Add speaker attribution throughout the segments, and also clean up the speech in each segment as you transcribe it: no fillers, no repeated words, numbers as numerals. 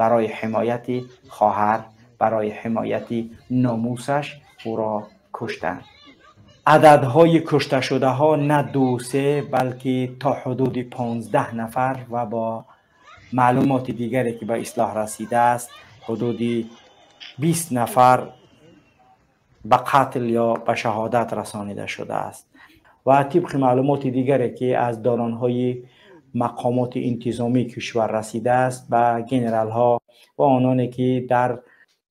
Speaker 1: برای حمایت خواهر، برای حمایت ناموسش او را کشتند. عددهای کشته شده ها نه 2 3 بلکه تا حدود 15 نفر و با معلومات دیگری که به اصلاح رسیده است حدود 20 نفر به قتل یا به شهادت رسانیده شده است. و طبق معلومات دیگری که از دارانهای مقامات انتظامی کشور رسیده است به گنرال ها و آنانی که در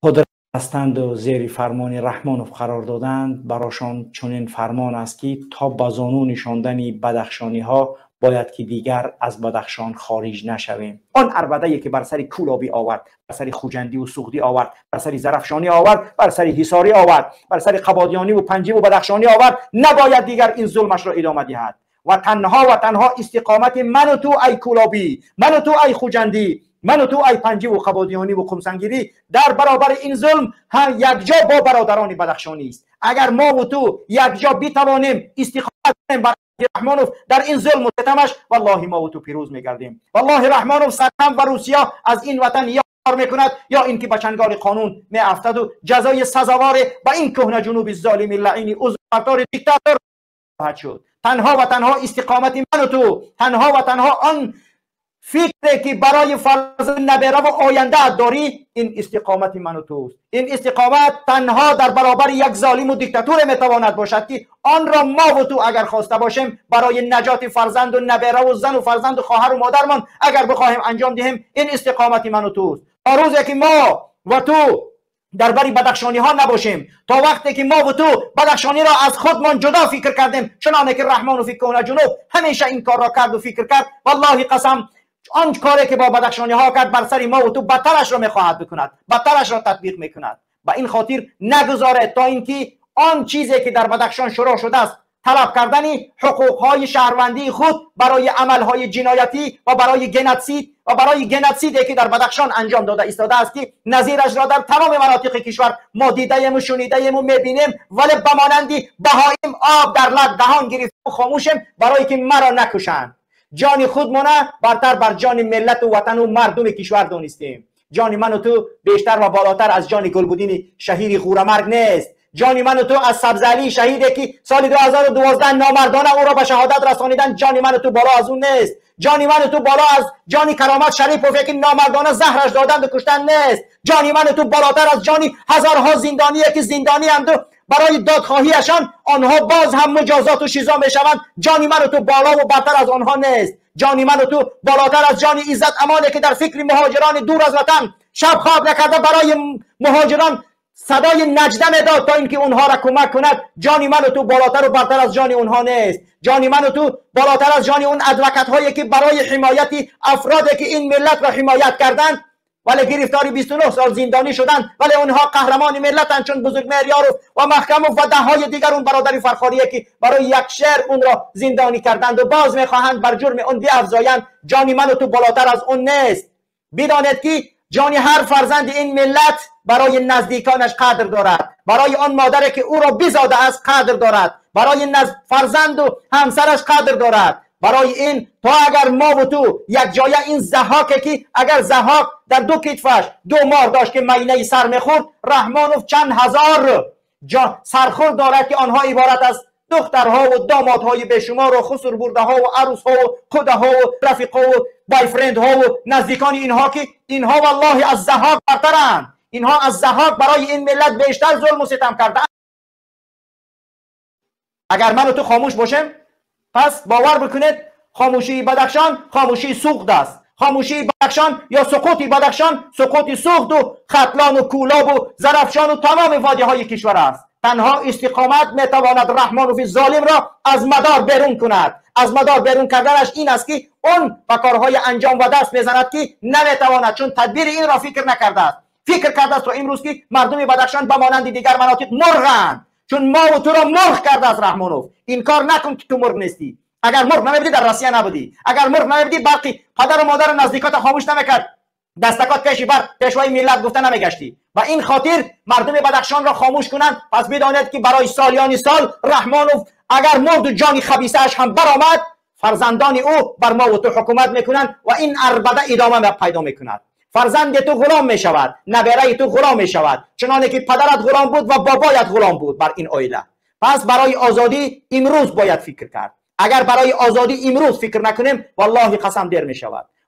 Speaker 1: قدرت هستند و زیر فرمان رحمانوف قرار دادند، براشان چنین فرمان است که تا به زانو نشاندن بدخشانی ها باید که دیگر از بدخشان خارج نشویم. آن عربده‌ای که بر سر کولابی آورد، بر سر خوجندی و سغدی آورد، بر سر زرفشانی آورد، بر سر حصاری آورد، بر سر قبادیانی و پنجی و بدخشانی آورد، نباید دیگر این ظلمش را ادامه دهد. و تنها و تنها استقامت من و تو ای کولابی، من و تو ای خوجندی، من و تو ای پنجی و قبادیانی و قمسنگیری در برابر این ظلم هم یکجا با برادران بدخشانی است. اگر ما و تو یکجا بتوانیم استقامت کنیم بر رحمانوف در این ظلم و ستمش، والله ما و تو پیروز میگردیم. والله رحمانوف ستم و روسیه از این وطن یا کار میکند یا اینکه به چنگال قانون میافتد و جزای سزاوار به این کهنه جنوب ظالم لعین ازبردار دیکتاتور خواهد شد. تنها و تنها استقامت من و تو، تنها و تنها آن فکری که برای فرزند نبیره و آینده داری، این استقامت من و توست. این استقامت تنها در برابر یک ظالم و دیکتاتور میتواند باشد که آن را ما و تو اگر خواسته باشیم برای نجات فرزند و نبیره و زن و فرزند و خواهر و مادرمان اگر بخواهیم انجام دهیم، این استقامت من و توست. تا روزی که ما و تو در بری بدخشانی ها نباشیم، تا وقتی که ما و تو بدخشانی را از خودمان جدا فکر کردیم، چنانه که رحمان و فکر جنوب همیشه این کار را کرد و فکر کرد، والله قسم آن کاری که با بدخشانی ها کرد بر سر ما و تو بدترش را میخواهد بکند، بدترش را تطبیق میکند. به این خاطر نگذاره تا اینکه آن چیزی که در بدخشان شروع شده است، طلب کردن حقوق های شهروندی خود برای عمل های جنایتی و برای گناتسید و برای گناتسیدی که در بدخشان انجام داده ایستاده است که نظیرش را در تمام مناطق کشور ما دیده‌ایم و شنیده‌ایم و میبینیم، ولی به مانند بهایم آب در لب دهان گرفته و خاموشیم برای که مرا نکشند. جان خودمانه برتر بر جان ملت و وطن و مردم کشور دانستیم. جان من و تو بیشتر و بالاتر از جان گلبدین شهید غورمرگ نیست. جان من و تو از سبزعلی شهیدی که سال 2012 نامردانه او را به شهادت رسانیدن، جان من و تو بالا از اون نیست. جان من و تو بالا از جان کرامت شریپوف که نامردانه زهرش دادند و کشتن نیست. جان من و تو بالاتر از جان هزارها زندانی که زندانی اند و برای دادخواهیشان آنها باز هم مجازات و شیزا میشوند. جان من و تو بالا و برتر از آنها نیست. جان من و تو بالاتر از جان عزت امانه که در فکر مهاجران دور از وطن شب خواب نکرده برای مهاجران صدای نجده میداد تا اینکه اونها را کمک کند. جان من و تو بالاتر و برتر از جان اونها نیست. جان من و تو بالاتر از جان اون ادوکت هایی که برای حمایت افرادی که این ملت را حمایت کردند ولی گرفتاری 29 سال زندانی شدند، ولی اونها قهرمان ملتند، چون بزرگ مهریاروف و محکموف و ده های دیگر اون برادر فرخاریه که برای یک شعر اون را زندانی کردند و باز میخواهند بر جرم اون بیافزایند. جان من و تو بالاتر از اون نیست. بدانید که جان هر فرزند این ملت برای نزدیکانش قدر دارد، برای آن مادری که او را بزاده است قدر دارد، برای فرزند و همسرش قدر دارد. برای این تا اگر ما و تو یک جایه این ضحاک که اگر ضحاک در دو کتفش دو مار داشت که مینه سر میخورد، رحمانوف چند هزار جا سرخور دارد که آنها عبارت از دخترها و دامادهای بیشمار و خسر برده ها و عروس ها و کده ها و رفیق ها و boyfriend ها و نزدیکان اینها که اینها والله از ضحاک برترند. اینها از ضحاک برای این ملت بیشتر ظلم و ستم کردند. اگر من و تو خاموش باشیم، پس باور بکنید خاموشی بدخشان خاموشی سوخت است. خاموشی بدخشان یا سقوط بدخشان سقوط سوخت و ختلان و کولاب و زرفشان و تمام وادی های کشور است. تنها استقامت میتواند رحمانوف ظالم را از مدار بیرون کند. از مدار بیرون کردنش این است که اون به کارهای انجام و دست میزند که نمیتواند، چون تدبیر این را فکر نکرده است. فکر کرده است تا امروز که مردم بدخشان به مانند دیگر مناطق مرغند، چون ما و تو را مرغ کرده از رحمانوف. این کار نکن که تو مرغ نیستی. اگر مرغ نمیبودی در روسیه نبودی. اگر مرغ نمیبودی برقی پدر و مادر نزدیکات خاموش نمیکرد، دستکات پیش بر پیشوای ملت گفته نمیگشتی. و این خاطر مردم بدخشان را خاموش کنند. پس بدانید که برای سالیان سال رحمانوف اگر مرد و جان خبیثش هم برآمد، فرزندان او بر ما و تو حکومت میکنند و این عربده ادامه پیدا میکند. Фарзанди ту ғулом мешавад, набераи ту ғулом мешавад, чуноне ки падарат ғулом буд ва бобоят ғулом буд бар ин оила. Пас барои озодӣ имрӯз бояд фикр кард. Агар барои озодӣ имрӯз фикр накунем, валлоҳи қасам, дер мешавад.